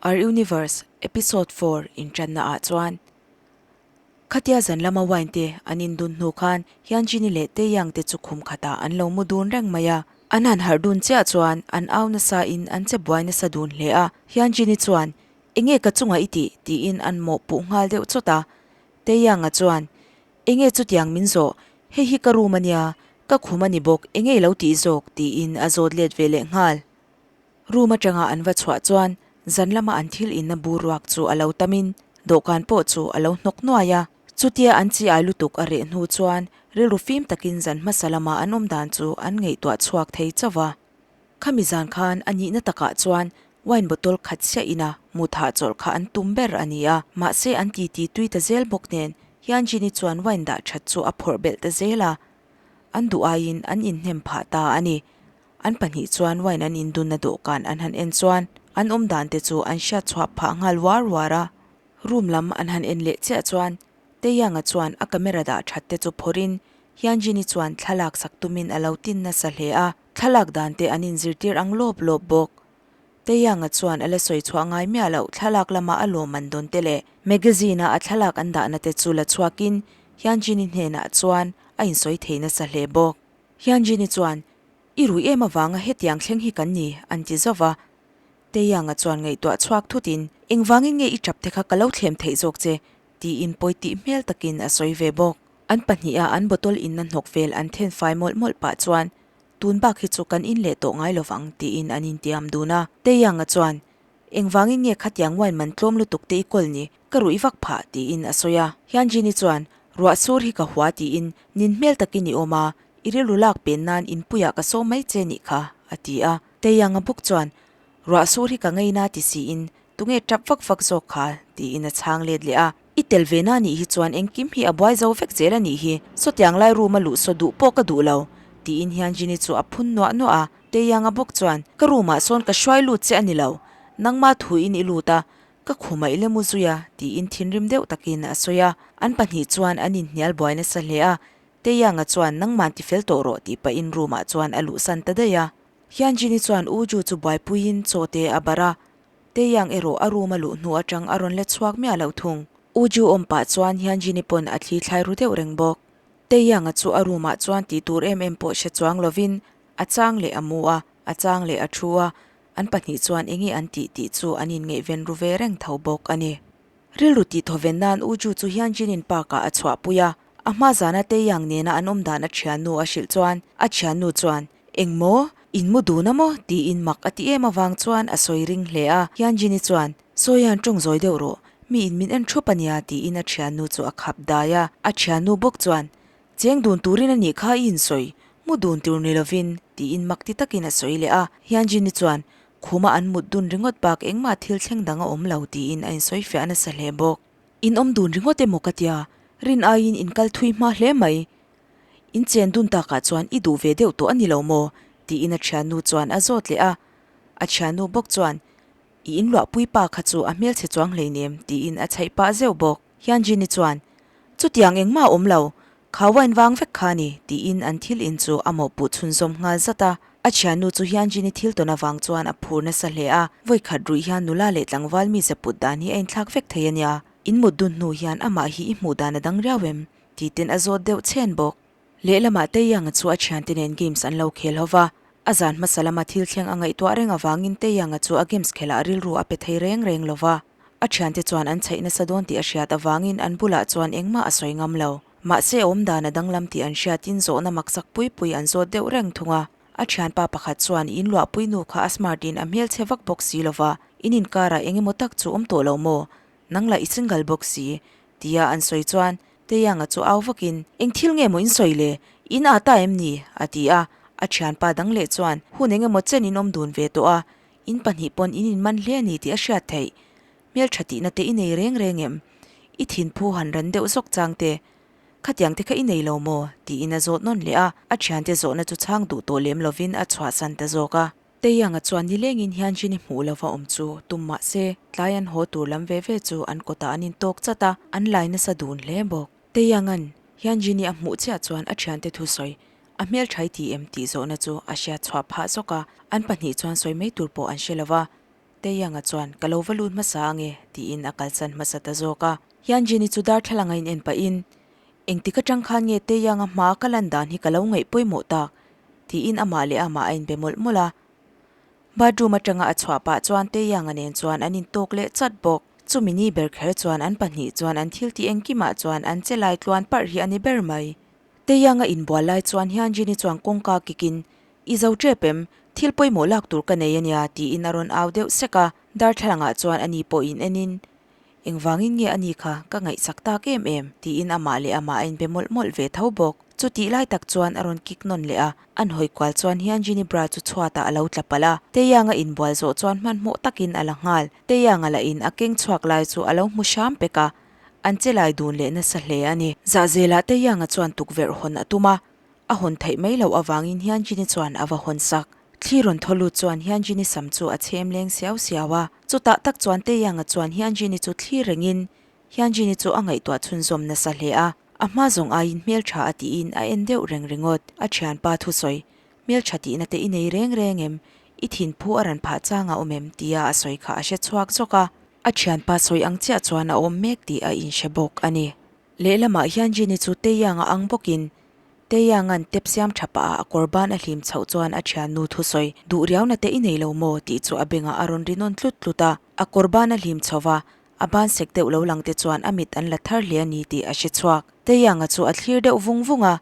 Our Universe Episode 4 inṭanna ah chuan Khatia zan lama wine te an indun hnu khan Hyunjin-i leh Taeyang te chu khum khatah an lo mu dun reng mai a. An han harh dun chiah chuan an au nasa in an che buai nasa dun hle a. Hyunjin-i chuan, Enge ka chungah i tih? tiin an mawhpuh nghal deuh chawt a. Taeyang-a chuan, Enge chutiang min zawh? Hei hi ka room a nia, ka khum a ni bawk, enge i lo tih zawk? tiin a zawt let ve leh nghal. Room atanga an va chhuah chuan zan lama an thil inna bur ruak chu a lo tamin dawhkan pawh chu a lo hnawk nuai a. Chutia an chi ai lutuk a reh hnu chuan rilru fim takin zan hmasa lama an awm dan chu an ngaihtuah chhuak thei chauh a. Khami zan khan a nihna takah chuan wine bottle khat chiah ina mut hahchawlh kha an tum ber a ni a, mahse an titi tui ta zel bawk nen Hyunjin-i chuan wine dah that chu a phawrh belh ta zel a, an duh aiin an inhnem phah ta a ni. An pahnih chuan wine an indunna dawhkan an han en chuan an awm dan te chu an hriat chhuah phah nghal uar uar a. Room lam an han en leh chiah chuan Taeyang-a chuan a camera dah that te chu phawrhin Hyunjin-i chuan thlalak sak tumin a lo tin nasa hle a, thlalak dan te an inzirtir ang lawp lawp bawk. Taeyang-a chuan a la sawi chhuah ngai miah loh thlalak lama a lawmman dawn te leh magazine-a a thlalak an dahna te chu la chhuakin Hyunjin-i hnenah chuan a insawi thei nasa hle bawk. Hyunjin-i chuan, I rui em avanga hetiang thleng hi kan ni, an ti zauh va. Taeyang-a chuan ngaihtuah chhuak thutin, Engvangin nge i tap te kha ka lo thlem theih zawk che? tiin pawi tih hmel takin a sawi ve bawk. An pahniha an bottle inna hnawk vel an then fai mawlh mawlh pah chuan, Tun bak hi chu kan in leh tawh ngai lovang, tiin an intiam dun a. Taeyang-a chuan, Engvangin nge khatiang wine man tlawm lutuk te i kawl ni? Ka ruih vak phah, tiin a sawi a. Hyunjin-i chuan, Ruah sur hi ka hua tiin nin hmel takin i awm a, i rilru lak pen nan inpuiah ka sawm mai che nih kha, a ti a. Taeyang-a bawk chuan, Ruah sur hi ka ngeina ti siin tunge tap vak vak zawk kha? tiin a chhang let leh a. I tel ve na nih hi chuan engkim hi a buai zo vek zel a nih hi, sawtiang lai room a luh saw duh pawh ka duh lo, tiin Hyunjin-i chu a phun nuah nuah a. Taeyang-a bawk chuan, Ka room ah sawn ka hruai lut che a ni lo, nangma thuin i lut a, ka khumah i la mu zui a, tiin thinrim deuh takin a sawi a. An pahnih chuan an inhnial buai nasa hle a, Taeyang-a chuan nangman tifel tawh rawh tih pahin room ah chuan a luhsan ta daih a. Hyunjin-i chuan Uju chu buaipuiin chaw te a barh a, Taeyang erawh a room a luh hnu atang a rawn la chhuak miah lo thung. Uju awm pah chuan Hyunjin-i pawn a thli thlai ru deuh reng bawk. Taeyang-a chu a room ah chuan tih tur em em pawh hre chuang lovin a chang leh a mu a, a chang leh a thu a, an pahnih chuan enge an tih tih chu an inngaihven ru ve reng tho bawk a ni. Rilru tih thawven nan Uju chu Hyunjin-in park ah a chhuahpui a, a hma zana Taeyang nena an awm dan a thiannu a hrilh chuan a thiannu chuan Eng maw? In mu dun a maw? tiin mak a ti em avang chuan a sawi ring hle a. Hyunjin-i chuan, Sawi hian tawng zawi deuh rawh, mi in min en thup a nia tiin a thiannu chu a khap dai a. A thiannu bawk chuan, Cheng dun turin a nih kha i insawi, mu dun tur ni lovin tiin mak ti takin a sawi leh a. Hyunjin-i chuan, Khuma an mut dun ringawt bak engmah thil thleng dang a awm lo tiin a insawi fiah nasa hle bawk. In awm dun ringawt emaw ka tia, rin aiin in kal thui hma hle mai. In chen dun takah chuan i duh ve deuh tawh a ni lo maw? tiin a thiannu chuan a zawt leh a. A thiannu bawk chuan, I inluahpui pa kha chu a hmelchhe chuang hleinem tiin a chhaih pah zeuh bawk. Hyunjin-i chuan, Chutiang engmah a awm lo, kha wine vang vek kha a ni tiin an thil in chu a mawhpuh chhunzawm nghal zat a. A thiannu chu Hyunjin-i thil tawn avang chuan a phur nasa hle a, vawikhat ruih hian nula leh tlangval mi zaput dan hi a inthlak vek thei a nia. In mut dun hnu hian amah hi i hmuh dan a dang riau em? Tih ten a zawt deuh chhen bawk. Lehlamah Taeyang-a chu a thiante nen games an lo khel ho va, a zan hmasa lama thil thleng a ngaihtuah reng avangin Taeyang-a chu a games khelah rilru a pe thei reng reng lo va. A thiante chuan an chhaih nasa dawn tih a hriat avangin an bulah chuan engmah a sawi ngam lo. Mahse a awmdan a danglam tih an hriatin zawhna maksak pui pui an zawt deuh reng thung a. A thianpa pakhat chuan in luahpui nu kha a smart in a hmelchhe vak bawk si lo va, in inkarah eng emaw tak chu awm tawh lo maw? Nang lah i single bawk si, tia an sawi chuan Teianga chu au vakin, Eng thil nge maw in sawi le? In aa ta em ni? a ti a. A thianpa dang leh chuan, Hun eng emaw chen in awm dun ve tawh a, in pahnih pawn in inman hle a ni tih a hriat theih. Hmeltha tihna te i nei reng reng em? I thinphu han ran deuh zawk chang te. Khatiang te kha i nei lo maw? tiin a zawt nawn leh a. A thiante zawhna chu chhang duh tawh lem lovin a chhuahsan ta zawk a. Teianga chuan nilengin Hyunjin-i hmuh lova awm chu tum mah se, tlai an haw tur lam ve ve chu an kawtah an intawk chat a, an lai nasa dun hle bawk. Teianga'n Hyunjin-i a hmuh chiah chuan a thiante thusawi, A hmelthai ti em? tih zawhna chu a hriat chhuah phah zawk a, an pahnih chuan sawi mai tur pawh an hre lo va. Taeyang-a chuan, Ka lo va lut hmasa ange, tiin a kalsan hmasa ta zawk a. Hyunjin-i chu darthlalang a in en pahin, Engtik atang khan nge Taeyang-a hmaa ka lan dan hi ka lo ngaih pawimawh tak? tiin amah leh amah a inbe mawlh mawlh a. Bathroom atanga a chhuah pah chuan Taeyang-a nen chuan an intawk leh chat bawk. Chumi ni ber kher chuan an pahnih chuan an thil tih engkimah chuan an che lai tluan parh hi a ni ber mai. Taeyang-a inbual lai chuan Hyunjin-i chuan kawngka kikin, I zo tep em? Thil pawimawh lak tur ka nei a nia, tiin a rawn au deuh sek a. Darthlalangah chuan ani pawh in enin, Engvangin nge a ni kha ka ngaihsak tak em em? tiin amah leh amah a inbe mawlh mawlh ve tho bawk. Chutih lai tak chuan a rawn kick nawn leh a, an hawi kual chuan Hyunjin-i bra chu chhuatah a lo tla palh a. Taeyang-a inbual zawh chuan hmanhmawh takin a la nghal. Taeyang-a lah in a keng chhuak lai chu a lo hmu hram pek a, an che lai dun leh nasa hle a ni. Zahzelah Taeyang-a chuan tukverh hawn a tum a, A hawn theih mai loh avangin Hyunjin-i chuan a va hawn sak. Thli rawn thaw lut chuan Hyunjin-i sam chu a chhem leng siau siau a. Chutah tak chuan Taeyang-a chuan Hyunjin-i chu thli rengin Hyunjin-i chu a ngaihtuah chhunzawm nasa hle a. A hma zawng aiin hmeltha a tiin a en deuh reng ringawt. A thianpa thusawi, Hmeltha tihna te i nei reng reng em? I thinphu a ran phah chang a awm em? tia a sawi kha a hre chhuak zawk a. A thianpa sawi ang chiah chuan a awm mek tih a inhre bawk a ni. Lehlamah Hyunjin-i chu Taeyang-a ang bawkin Taeyang-a'n tep siam tha pah a a kawr ban a hlim chhoh chuan a thiannu thusawi duh riauna te i nei lo maw tih chu a bengah a rawn ri nawn tlut tlut a. A kawr ban a hlim chho va, a ban sek deuh lo lang te chuan a mit an la thar hle a ni tih a hre chhuak. Taeyang-a chu a thlir deuh vung vung a,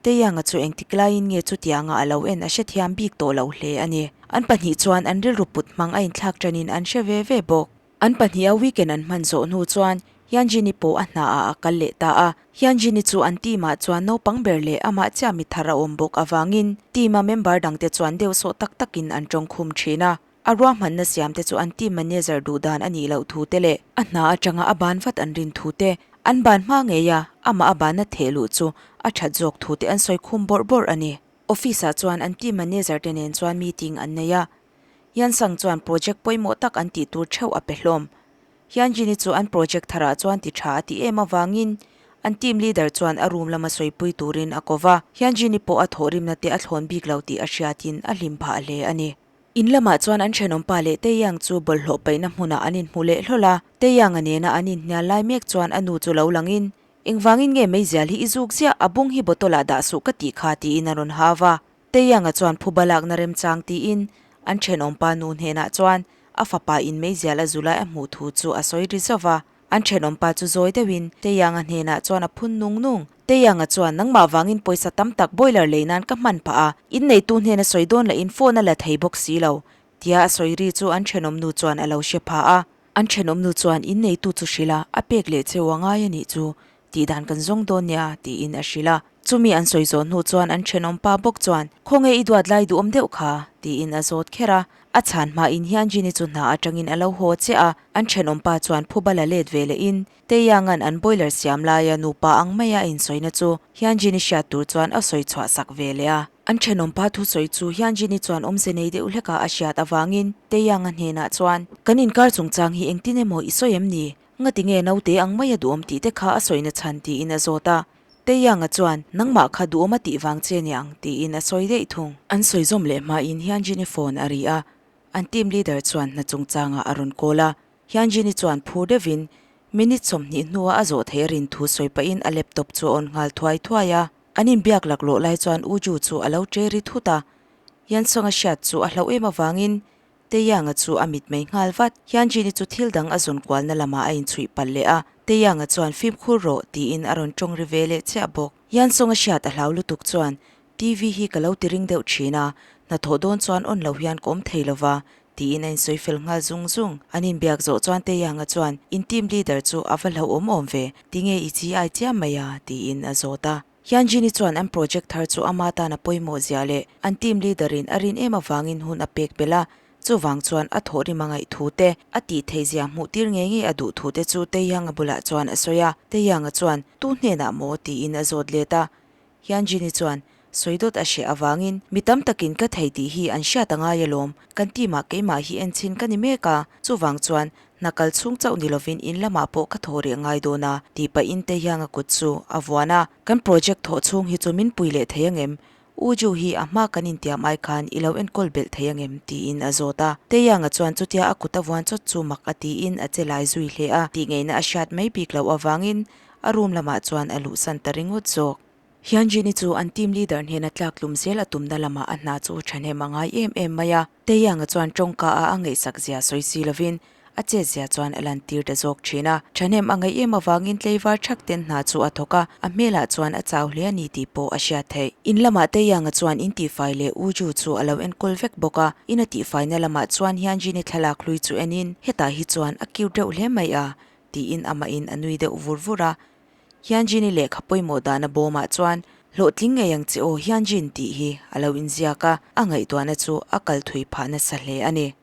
Taeyang-a chu engtik laiin nge chutianga a lo en a hrethiam bik tawh lo hle a ni. An pahnih chuan an rilru put hmang a inthlak tanin an hre ve ve bawk. An pahniha weekend an hman zawh hnu chuan Hyunjin-i pawh a hna ah a kal leh ta a. Hyunjin-i chu an team ah chuan naupang ber leh amah chiah mi thar a awm bawk avangin team a member dangte chuan deuhsawh tak takin an tawngkhum thin a. A ruahmanna siam te chu an team manager duh dan a nih loh thu te leh a hna atanga a ban vat an rin thu te, an ban hma ngei a amah a banna theh luh chu a that zawk thu te an sawi khum bawrh bawrh a ni. Office ah chuan an team manager te nen chuan meeting an nei a. Yansang chuan project pawimawh tak an tih tur theuh a pe hlawm. Hyunjin-i chu an project tharah chuan ti tha a ti em avangin an team leader chuan a room lama sawipui turin a ko va. Hyunjin-i pawh a thawhrimna te a thlawn bik lo tih a hriatin a hlim phah hle a ni. In lamah chuan an thenawmpa leh Taeyang chu bawlhhlawh paihna hmunah an inhmu leh hlawl a. Taeyang-a nena an inhnial lai mek chuan a nu chu lo langin, Engvangin nge meizial hi i zuk ziah, a bung hi bottle-ah dah suh ka tih kha tiin a rawn hau va. Taeyang-a chuan phuba lakna remchang tiin an thenawmpa nu hnenah chuan a fapa in meizial a zu lai a hmuh thu chu a sawi ri zauh va. An thenawmpa chu zawi deuhin Taeyang-a hnenah chuan a phun nung nung. Taeyang-a chuan nangmah vangin pawisa tam tak boiler lei nan ka hman phah a, inneitu hnena sawi dawn lahin phone a la thei bawk si lo, tia a sawi ri chu an thenawmnu chuan a lo hre pha a. An thenawmnu chuan inneitu chu hrilh a, a pek leh cheu a ngai a nih chu, tih dan kan zawng dawn nia, tiin a hrilh a. Chumi an sawi zawh hnu chuan an thenawm pa bawk chuan, Khawnge i duat lai duhawm deuh kha? tiin a zawt kher a. A chhan hmain Hyunjin-i chu hna atangin a lo haw chiah a, an thenawm pa chuan phuba la let ve lehin Taeyang-a'n an boiler siam laia nupa ang maia a insawina chu Hyunjin-i hriat tur chuan a sawi chhuah sak ve leh a. An thenawm pa thusawi chu Hyunjin-i chuan awmze nei deuh hleka a hriat avangin Taeyang-a hnenah chuan, Kan inkar chungchang hi engtin emaw i sawi em ni? Ngati nge naute ang maia duhawm tih te kha a sawina chhan tiin a zawt a. Taeyang-a chuan, Nangmah kha duhawm a tih vang che niang, tiin a sawi daih thung. An sawi zawm leh hmain Hyunjin-i phone a ri a, an team leader chuan hna chungchangah a rawn call a. Hyunjin-i chuan phur deuhin minute 20 hnua a zawh theih a rin thu sawi pahin a laptop chu a on nghal thuai thuai a. An inbiak laklawh lai chuan Uju chu a lo ṭe ri thut a. Hyunsung-a hriat chu a hlauh em avangin Taeyang-a chu a mitmei nghal vat. Hyunjin-i chu thil dang a zawn kualna lamah a inchhuih palh leh a, Taeyang-a chuan fimkhur rawh tiin a rawn tawng ri ve leh chiah bawk. Hyunsung-a hriat a hlau lutuk chuan TV hi ka lo ti ring deuh thin a, hnathawh dawn chuan on lo hian ka awm thei lo va tiin a insawi fel nghal zung zung. An inbiak zawh chuan Taeyang-a chuan in team leader chu a va hlauhawm awm ve, tinge i chi ai chiam mai a? tiin a zawt a. Hyunjin-i chuan an project thar chu ama tan a pawimawh zia leh an team leader in a rin em avangin hun a pek belh a, chuvang chuan a thawhrim a ngaih thu te, a tih theih zia hmuh tir ngei ngei a duh thu te chu Taeyang-a bulah chuan a sawi a. Taeyang-a chuan, Tu hnenah maw? tiin a zawt let a. Hyunjin-i chuan, Sawi dawt a hreh avangin mi tam takin ka thei tih hi an hriat a ngai alawm, kan team ah keimah hi enchhin ka ni mek a, chuvang chuan Hna kal chhung chauh ni lovin in lamah pawh ka thaw rih ngai dawn a, tih pahin Taehyung-a kut chu a vuan a. Kan project thawh chhung hi chu min pui leh thei angem? U Ju hi a hma kan intiam ai khan i lo enkawl belh thei angem? tiin a zawt a. Taeyang-a chuan chutia a kut a vuan chawt chu mak a tiin a che lai zui hle a, tih ngeihna a hriat mai bik loh avangin a room lamah chuan a luhsan ta ringawt zawk. Hyunjin-i chu an team leader hnena tlak tlum zel a tumna lamah a hna chu thahnem a ngai em em mai a. Taeyang-a chuan tawngka a a ngaihsak zia sawi si lovin a chet zia chuan a lantir ta zawk thin a. Thahnem a ngaih em avangin tleivar thak ten hna chu a thawk a, a hmelah chuan a chau hle a ni tih pawh a hriat theih. In lamah Taeyang-a chuan in tihfai leh U Ju chu a lo enkawl vek bawk a, in a tihfaina lamah chuan Hyunjin-i thlalak hlui chu enin hetah hi chuan a cute deuh hle mai a tiin amahin a nui deuh vur vur a. Hyunjin-i lehkha pawimawh dahna bawmah chuan hlawhtling ngei ang che aw Hyunjin tih hi a lo inziak a, a ngaihtuahna chu a kal thui phah nasa hle a ni.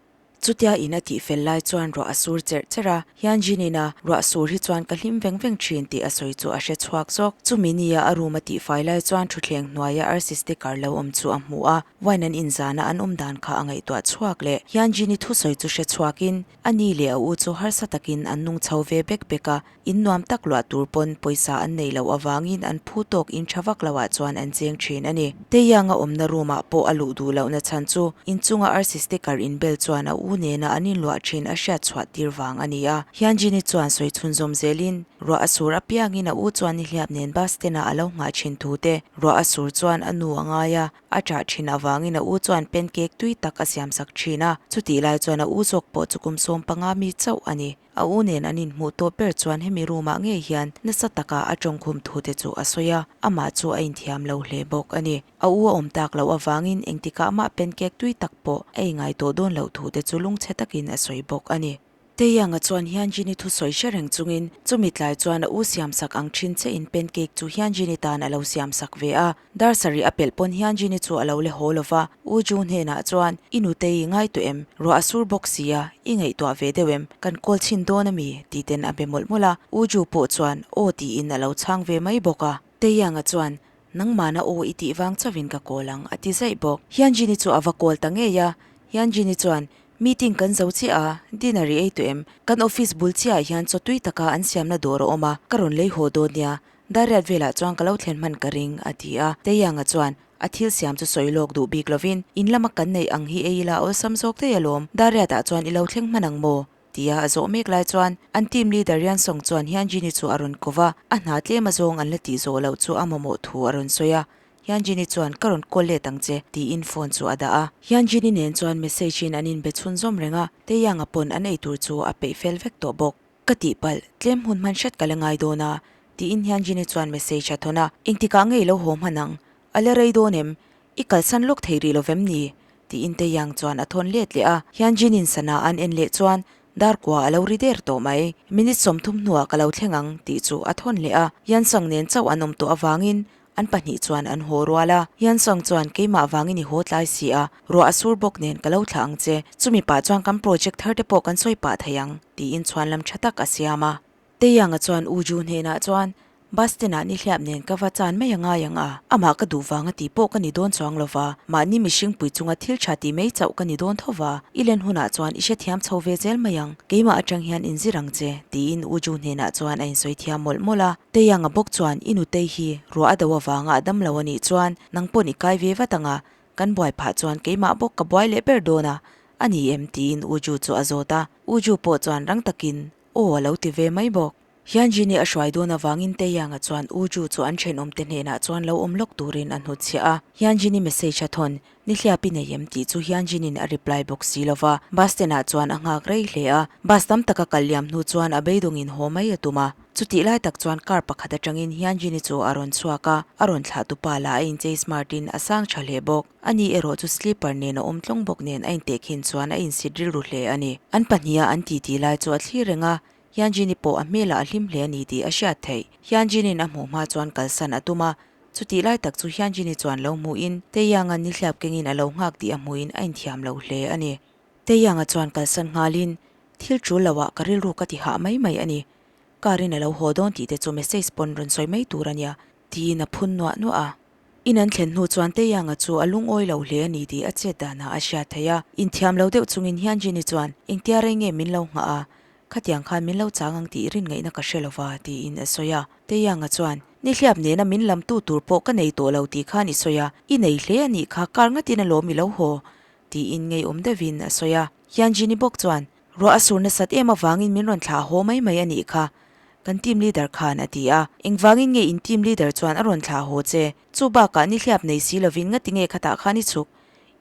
Chutia in a tih fel lai chuan ruah a sur cherh cherh a, Hyunjin-in a ruah sur hi chuan ka hlim veng veng thin tih a sawi chu a hre chhuak zawk. Chumi nia a room a tih fai lai chuan thutthleng hnuaia arsi sticker lo awm chu a hmu a, wine an inzana an awm dan kha a ngaihtuah chhuak leh. Hyunjin-i thusawi chu hre chhuakin a ni leh a u chu harsa takin an nung chho ve bek bek a, In nuam tak luah tur pawn pawisa an neih loh avangin an phu tawk in tha vak loah chuan an cheng thin a ni. Taeyang a awmna room ah pawh a luh duh lohna chhan chu inchunga arsi sticker inbel chuan a u nena an inluah thin a hriat chhuah tir vang a ni a. Hyunjin-i chuan sawi chhunzawm zelin ruah a sur apiangin a u chuan nihliap nen bus stand ah a lo nghah thin thu te, ruah a sur chuan a nu a ngai a, a ṭah thin avangin a u chuan pancake tui tak a siamsak thin a, chutih lai chuan a u zawk pawh chu kum 15 mi chauh a ni. A u nen an inhmuh tawh ber chuan hemi room ah ngei hian nasa taka a tawngkhum thu te chu a sawi a, amah chu a inthiam lo hle bawk a ni. A u a awm tak loh avangin engtikah mah pancake tui tak pawh a ei ngai tawh dawn loh thu te chu lungchhe takin a sawi bawk a ni. Taeyang-a chuan Hyunjin-i thusawi hre reng chungin chumi tlai chuan a u siamsak ang thin che in pancake chu Hyunjin-i tan a lo siamsak ve a. Dar sarih a pelh pawn hian Jini chu a lo le haw lo va, U Ju hnenah chuan, I nutei i ngai tawh em? Ruah a sur bawk si a, i ngaihtuah ve deuh em? Kan kawl chhin dawn a mi? tih ten a be mawlh mawlh a, U Ju pawh chuan, Aw tiin a lo chhang ve mai bawk a. Teianga chuan, Nangmahna aw i tih vang chauhin ka kawl ang, a ti zaih bawk. Hian Jini chu a va kawl ta ngei a, hian Jini chuan, Meeting kan zo chiah a, dinner i ei tawh em? Kan office bul chiahah hian chaw tui taka an siamna dawr a awm a, ka rawn lei haw dawn nia, Dariat velah chuan ka lo thlen hman ka ring, a ti a. Teianga chuan a thil siam chu sawi lawk duh bik lovin, In lama kan neih ang hi ei ila awlsam zawk daih alawm, Dariatah chuan i lo thleng hman ang maw? tia a zawh mek lai chuan an team leader Riansawng chuan Hyunjin-i chu a rawn ko va, a hna tlem azawng an la tih zawh loh chu a mamawh thu a rawn sawi a. Hyunjin-i chuan ka rawn call let ang che, tiin phone chu a dah a. Hyunjin-i nen chuan message-in an inbe chhunzawm reng a, Teianga pawn an eitur chu a peih fel vek tawh bawk. Ka tihpalh, tlem hmun hman hret ka la ngai dawn a, tiin hian Jenny chuan message a thawn a. Engtikah nge i lo haw hman ang? A la rei dawn em? I kalsan lawk thei rih lo vem ni? tiin Taeyang chuan a thawn let leh a. Hian Jenny-in sana an en leh chuan dar kua a lo ri der tawh mai. Minute 30 hnuah ka lo thleng ang tih chu a thawn leh a. Yansang nen chauh an awm tawh avangin An pahnih chuan an haw rual a, Yansong chuan keimah vangin i haw tlai si a, ruah a sur bawk nen ka lo thlah ang che, chumi pah chuan kan project thar te pawh kan sawi pah thei ang, tiin chhuanlam tha tak a siam a. Taeyang-a chuan U Ju hnenah chuan, Bus stand-ah nihliap nen ka va chan mai a ngai ang a, amah ka duh vang a tih pawh ka ni dawn chuang lo va, mahni mihring pui chunga thil tha tih mai chauh ka ni dawn tho va, i len hunah chuan i hrethiam chho ve zel mai ang, keimah atang hian inzir ang che, tiin U Ju hnenah chuan a insawi thiam mawlh mawlh a. Teianga bawk chuan i nutei hi ruah a do avanga a dam lo a nih chuan nang pawn i kai ve vat ang a, kan buai phah chuan keimah bawk ka buai leh ber dawn a, a ni em? tiin U Ju chu a zawt a, U Ju pawh chuan rang takin aw a lo ti ve mai bawk. Hyunjin-i a hruai dawn avangin Taeyang-a chuan U Ju chu an thenawmte hnenah chuan lo awm lawk turin a hnutchhiah a, Hyunjin-i message a thawn Nihliap i nei em tih chu Hyunjin-in a reply bawk si lo va, bus stand ah chuan a nghak rei hle a, bus tam taka kal liam hnu chuan a beidawngin haw mai a tum a. Chutih lai tak chuan car pakhat atangin Hyunjin-i chu a rawn chhuak a, a rawn thlah tupa lah a inchei smart in a sang tha hle bawk. Ani erawh chu slipper nen a awm tlawng bawk nen a intehkhin chuan a insit rilru hle a ni. An pahniha an titi lai chu a thlir reng a, Hyunjin-i pawh a hmelah a hlim hle a ni tih a hriat theih. Hyunjin-in a hmuh hma chuan kalsan a tum a, chutih lai tak chu Hyunjin-i chuan lo hmuhin Taeyang-a nihliap kengin a lo nghak tih a hmuhin a inthiam lo hle a ni. Taeyang-a chuan kalsan nghalin, Thil tul loah ka rilru ka ti hah mai mai a ni. Car in a lo haw dawn tih te chu message pawn rawn sawi mai tur a nia, tiin a phun nuah nuah a. In an thlen hnu chuan Taeyang-a chu a lungawi lo hle a ni tih a chet danah a hriat theih a. Inthiam lo deuh chungin Hyunjin-i chuan, Engtia rei nge min lo nghah a? Khatiang khan min lo chang ang tih rin ngaihna ka hre lo va, tiin a sawi a. Taeyang-a chuan, Nihliap nena min lamtu tur pawh ka nei tawh lo tih khan i sawi a, i nei hle a nih kha kar ngatin alawm i lo haw, tiin ngeiawm deuhin a sawi a. Hyunjin-i bawk chuan, Ruah a sur nasat em avangin min rawn thlah haw mai mai a nih kha, kan team leader khan a ti a. Engvangin nge in team leader chuan a rawn thlah haw che? Chu bakah nihliap nei si lovin ngati nge khatah khan i chhuk?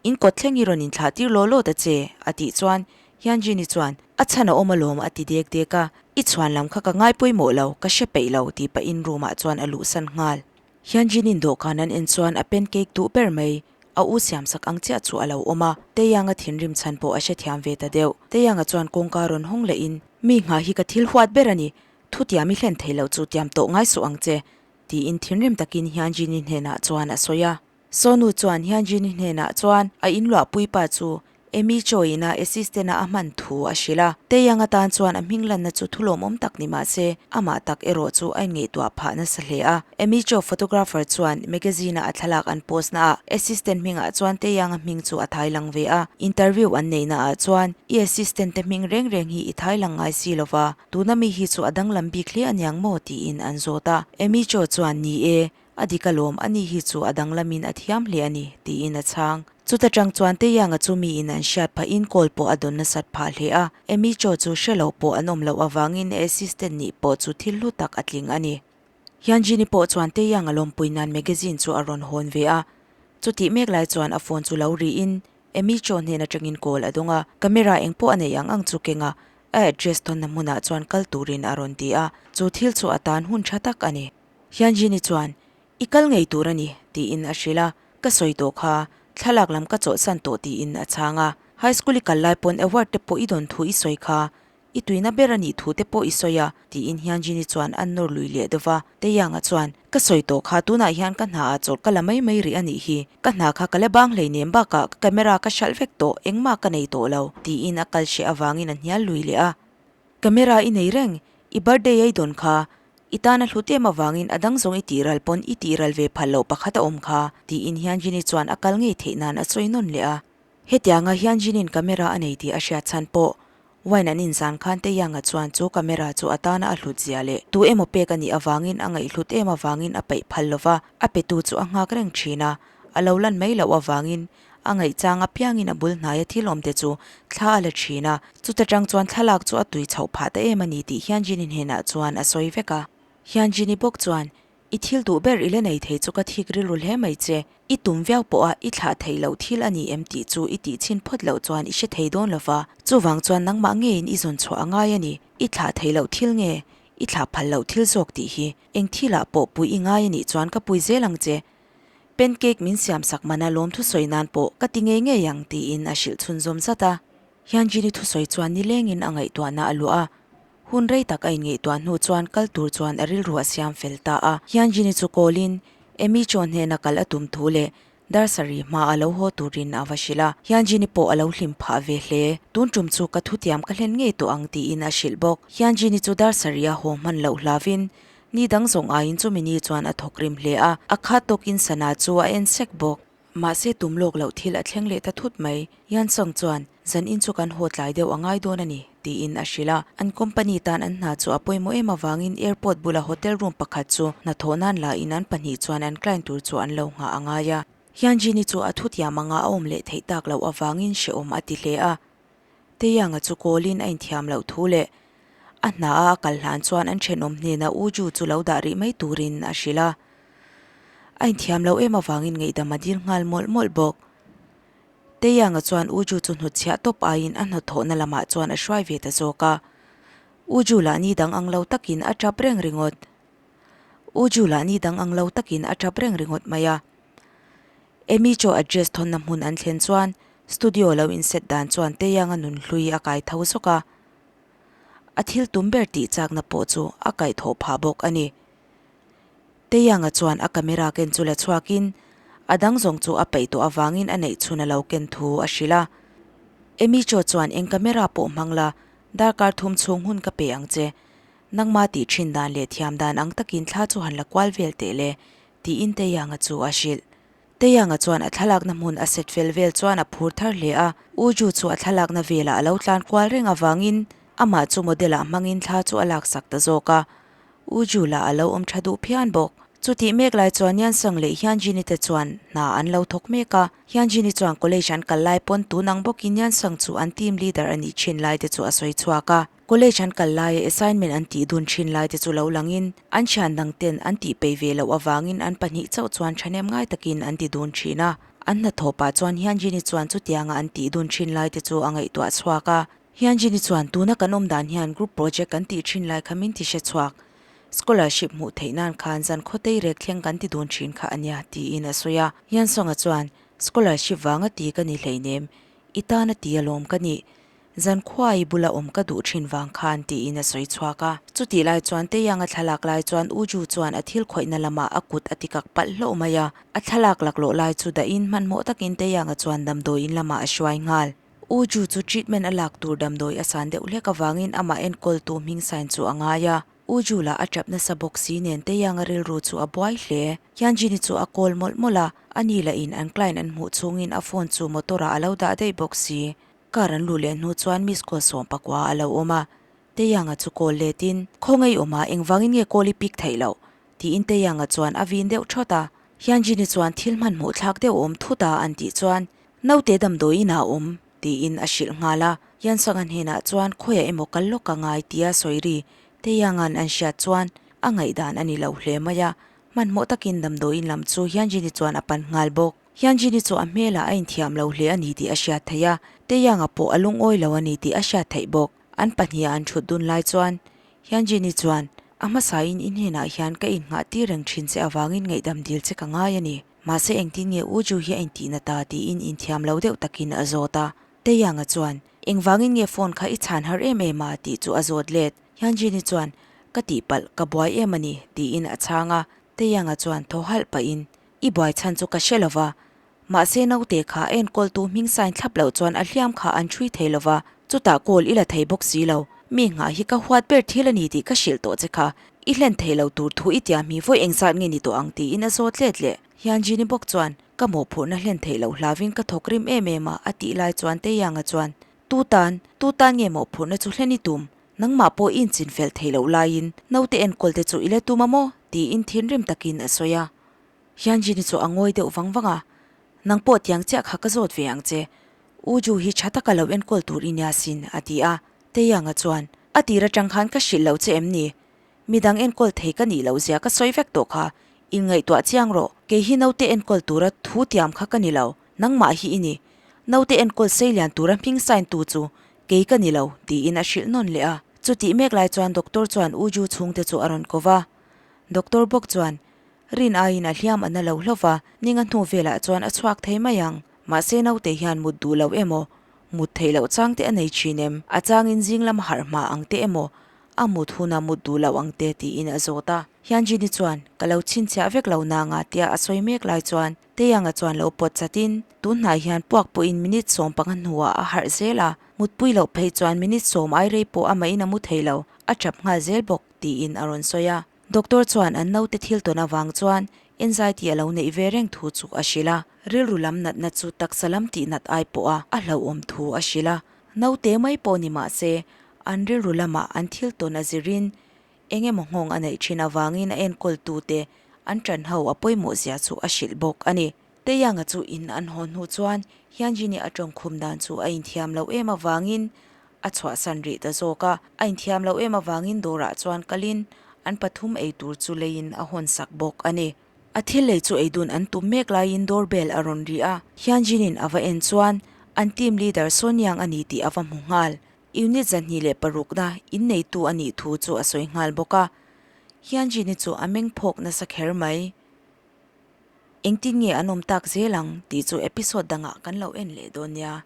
In kawt thleng hi rawn inthlah tir law law ta che, a tih chuan Hyunjin-i chuan, A chhan a awm alawm a ti dek dek a, I chhuan lam kha ka ngai pawimawh lo, ka hre peih lo tih pahin room ah chuan a luhsan nghal. Hyunjin-in dawhkan an en chuan a pancake duh ber mai, a u siamsak ang chiah chu a lo awm a, Taeyang-a thinrim chhan pawh a hrethiam ve ta deuh. Taeyang-a chuan kawngka rawn hawng lehin, Mi nghah hi ka thil huat ber a ni, thutiam i hlen thei loh chu tiam tawh ngai suh ang che, tiin thinrim takin Hyunjin-i hnenah chuan a sawi a. Sonu chuan Hyunjin-i hnenah chuan a inluahpui pa chu Amy Choi-in a assistant-a a hman thu a hrilh a. Taeyang atan chuan a hming lanna chu thu lawmawm tak ni mah se, amah tak erawh chu a inngaihtuah phah nasa hle a. Amy Cho photographer chuan magazine-a a thlalak an post naah assistant hmingah chuan Taeyang-a hming chu a thai lang ve a. Interview an neih naah chuan, I assistant te hming reng reng hi i thai lang ngai si lova, tuna mi hi chu a danglam bik hle aniang maw? tiin an zawt a. Amy Cho chuan, Ni e, A dik alawm, ani hi chu a danglamin a thiam hle a ni, tiin a chhang. Chuta tang chuan Teianga chu miin an hriat phahin call pawh a dawn nasat phah hle a, Amy Cho chu hre loh pawh an awm loh avangin a assistant nih pawh chu thil hlu tak a tling a ni. Hyunjin-i pawh chuan Teianga lawmpui nan magazine chu a rawn hawn ve a, chutih mek lai chuan a phone chu lo riin Amy Cho hnen atangin call a dawng a, camera eng pawh a neih ang ang chu keng a, a address thawnna hmunah chuan kal turin a rawn ti a, chu thil chu a tan hun tha tak a ni. Hyunjin-i chuan, I kal ngei tur a ni, tiin a hrilh a. Ka sawi tawh kha, thlalak lam ka chawlhsan tawh tiin a chhang a. High school i kal lai pawn award te pawh i dawn thu i sawi kha, i tuina ber a nih thu te pawh i sawi a, tiin Hyunjin-i chuan an nawr lui leh deuh va. Taeyang-a chuan, Ka sawi tawh kha, tunah hian ka hna ah chawlh ka la mai mai rih a nih hi. Ka hna kha ka la bang hleinem bakah ka camera ka hralh vek tawh, engmah ka nei tawh lo, tiin a kal hreh avangin a hnial lui leh a. Camera i nei reng, i birthday a i dawn kha, i tan a hlut em avangin a dang zawng i tih ral pawn i tih ral ve phal loh pakhat a awm kha, tiin Hyunjin-i chuan a kal ngei theih nan a sawi nawn leh a. Hetianga Hyunjin-in camera a nei tih a hriat chhan pawh wine an inzan khan Taeyang-a chuan chu camera chu a tana a hlut zia leh tu emaw pek a nih avangin a ngaihhlut em avangin a paih phal lova, a petu chu a nghak reng thin a, a lo lan mai loh avangin A ngaihchang apiangin a bul hnaia thil awmte chu thla a la thin a, chuta tang chuan thlalak chu a tui chhoh phah ta em a ni tih Hyunjin-i hnenah chuan a sawi vek a. Hyunjin-i bawk chuan, I thil duh ber i la nei thei chu ka thik rilru hle mai che, i tum viau pawha i thlah theih loh thil a ni em tih chu i tih chhin phawt loh chuan i hre thei dawn lo va, chuvang chuan nangmah ngeiin i zawn chhuah a ngai a ni, i thlah theih loh thil nge i thlah phal loh thil zawk tih hi eng thilah pawh pui i ngai a nih chuan ka pui zel ang che. Pancake min siam sak mana lawm thusawi nan pawh ka ti ngei ngei ang tiin a hrilh chhunzawm zat a. Hyunjin-i thusawi chuan nilengin a ngaihtuahna a luah a, hun rei tak a inngaihtuah hnu chuan kal tur chuan a rilru a siam fel ta a. Hyunjin-i chu call-in Amy Cho hnena kal a tum thu leh dar sarih hma a lo haw turin a va hrilh a. Hyunjin-i pawh a lo hlim phah ve hle. Tun tum chu ka thutiam ka hlen ngei tawh ang tiin a hrilh bawk. Hyunjin-i chu dar sarih a haw hman loh hlavin Ni dang zawng aiin chumi ni chuan a thawk rim hle a, a khat tawkin sana chu a en sek bawk. Mahse tum lawk loh thil a thleng leh ta thut mai. Yan Song chuan, Zan in chu kan haw tlai deuh a ngai dawn a ni, tiin a hrilh a. An company tan an hna chu a pawimawh em avangin airport bula hotel room pakhat chu hnathawh nan la in an pahnih chuan an client tur chu an lo nghah a ngai a. Hyunjin-i chu a thutiam anga a awm leh theih tak loh avangin hrehawm a ti hle a. Teianga chu kawlin a inthiam loh thu leh a hna a a kal hlan chuan an thenawm hnena U Ju chu lo dah rih mai turin a hrilh a. A inthiam loh em avangin ngaihdam a dil nghal mawlh mawlh bawk. Teianga chuan U Ju chu hnutchhiah tawp aiin a hnawthawhna lamah chuan a hruai ve ta zawk a. U Ju lah ni dang ang lo takin a tap reng ringawt. U Ju lah ni dang ang lo takin a tap reng ringawt mai a. Amy chaw address thawnna hmun an thlen chuan studio lo in set dan chuan Teianga nun hlui a kai tho zawk a, a thil tum ber tih chakna pawh chu a kaihthawh phah bawk a ni. Teianga chuan a camera ken chu la chhuakin a dang zawng chu a peih tawh avangin a neih chhun a lo ken thu a hrilh a. Amy chaw chuan eng camera pawh hmang la, darkar thum chhung hun ka pe ang che, nangma tih thin dan leh thiam dan ang takin thla chu han la kual vel teh le, tiin Teianga chu a hrilh. Teianga chuan a thlalakna hmun a set fel vel chuan a phur thar hle a, U Ju chu a thlalakna velah a lo tlan kual reng avangin amah chu model ah hmangin thla chu a laksak ta zawk a, U Ju lah a lo awm tha duh phian bawk. Chutih mek lai chuan Yansang leh Hyunjin-i te chuan hna an lo thawk mek a. Hyunjin-i chuan college an kal lai pawn tun ang bawkin Yansang chu an team leader a nih thin lai te chu a sawi chhuak a. College an kal laia assignment an tih dun thin lai te chu lo langin an thian dang ten an tih peih ve loh avangin an pahnih chauh chuan thahnem ngai takin an ti dun thin a. An hnathawh pah chuan Hyunjin-i chuan chutianga an tih dun thin lai te chu a ngaihtuah chhuak a. Hyunjin-i chuan tuna kan awm dan hian group project kan tih thin lai kha min ti hre chhuak. Scholarship hmuh theih nan khan zan khawtei rek thleng kan ti dun thin kha a nia, tiin a sawi a. Hyunsung-a chuan, Scholarship vanga ti ka ni hleinem, i tan a ti alawm ka nih. Zan khuai bula awm ka duh thin vang khan, tiin a sawi chhuak a. Chutih lai chuan Taeyang-a thlalak lai chuan Uju chuan a thil khawihna lamah a kut a tikak palh hlauh mai a. A thlalak laklawh lai chu dahin hmanhmawh takin Taeyang-a chuan damdawiin lamah a hruai nghal. U Ju chu treatment a lak tur damdawi a san deuh hlek avangin amah enkawltu hming sign chu a ngai a. U Ju lah a tap nasa bawk si nen Taeyang-a rilru chu a buai hle. Hyunjin-i chu a call mawlh mawlh a, ani lahin an client an hmuh chhungin a phone chu motor-ah a lo dah daih bawk si. Car an luh leh hnu chuan miss call 19 a lo awm a. Taeyang-a chu call letin, Khawngaih awm a, engvangin nge call i pick theih loh? Tiin Taeyang-a chuan a vin deuh thawt a. Hyunjin-i chuan thil hmanhmawh thlak deuh awm thut a an tih chuan, Naute damdawiin ah a awm, tiin a hrilh nghal a. Yansang-a hnenah chuan khawiah emaw kal lawk a ngai tia sawi ri Taeyang-a'n an hriat chuan a ngaihdan a ni lo hle mai a. Hmanhmawh takin damdawiin lam chu Hyunjin-i chuan a pan nghal bawk. Hyunjin-i chu a hmelah a inthiam lo hle a ni tih a hriat theih a, Taeyang-a pawh a lungawi lo a ni tih a hriat theih bawk. An pahniha an thut dun lai chuan Hyunjin-i chuan, A hmasain i hnenah hian ka innghah tir reng thin che avangin ngaihdam dil che ka ngai a ni. Mahse engtin nge U Ju hi a intihna ta tiin inthiam lo deuh takin a zawt a. Taeyang-a chuan, Engvangin nge phone kha i chhan har em em a? tih chu a zawt let. Hyunjin-i chuan, Ka tihpalh, ka buai em a ni, tiin a chhang a. Taeyang-a chuan thaw halh pahin, I buai chhan chu ka hre lo va, Mahse naute kha a enkawltu hming sign thlap loh chuan a hliam kha an ṭhui thei lo va, chutah call i la thei bawk si lo. Mi nghah hi ka huat ber thil a ni tih ka hrilh tawh che kha. I hlen thei lo tur thu i tiam hi vawi engzat nge ni tawh ang tiin a zawt let leh. Hyunjin-i bawk chuan, Ka mawhphurhna hlen theih loh hlavin ka thawk rim em em a, a tih lai chuan Taeyang-a chuan, Tu tan, tu tan nge mawhphurhna chu hlen i tum? Nangmah pawh i inchin fel theih loh laiin naute enkawl te chu i la tum a maw? tiin thinrim takin a sawi a. Hyunjin-i chu a ngawi deuh vang vang a, Nang pawh tiang chiah kha ka zawt ve ang che. U Ju hi tha taka lo enkawl tur i nia sin, a ti a. Taeyang-a chuan, A tir atang khan ka hrilh loh che em ni? Midang enkawl thei ka nih loh zia ka sawi vek tawh kha. Inngaihtuah chiang rawh, kei hi naute enkawl tura thu tiam kha ka ni lo, nangmah hi i ni. Naute enkawl seilian tura hming sign tu chu kei ka ni lo, tiin a hrilh nawn leh a. Chutih mek lai chuan doctor chuan U Ju chhungte chu a rawn ko va. Doctor bawk chuan, Rin aiin a hliam a na lo hlauh va, ninga hnu velah chuan a chhuak thei mai ang. Mahse naute hian mut duh loh emaw, mut theih loh chang te a nei thin em? A changin zing lam harh hma ang te emaw, a mut huna mut duh loh ang te tiin a zawt a. Hyunjin-i chuan, Ka lo chhinchhiah vek lo nanga tia a sawi mek lai chuan Taeyang-a chuan lo pawt chatin, tun hnai hian puak pawhin minute 15 hnuah a harh zel a, mutpui loh phei chuan minute sawm ai rei pawh amahin a mu thei lo, a tap nghal zel bawk, tiin a rawn sawi a. Doctor chuan an naute thil tawn avang chuan anxiety a lo neih ve reng thu chu a hrilh a, rilru lam natna chu taksa lam tih nat ai pawha a hlauhawm thu a hrilh a. Naute mai pawh ni mah se, an rilru lamah an thil tawn a zirin eng emaw nghawng a neih thin avangin a enkawltute an ṭan ho a pawimawh zia chu a hrilh bawk a ni. Taeyang-a chu in an haw hnu chuan Hyunjin-i a tawngkhum dan chu a inthiam loh em avangin a chhuahsan rih ta zawk a. A inthiam loh em avangin dawrah chuan kalin an pathum ei tur chu leiin a hawn sak bawk a ni. A thil lei chu ei dun an tum mek laiin door bell a rawn ri a, Hyunjin-in a va en chuan an team leader Sonyang a ni tih a va hmu nghal. Unit 206na inneitu a nih thu chu a sawi nghal bawk a. Hyunjin-i chu a meng phawk nasa kher mai. Engtin nge an awm tak zel ang tih chu episode dangah kan lo en leh dawn nia.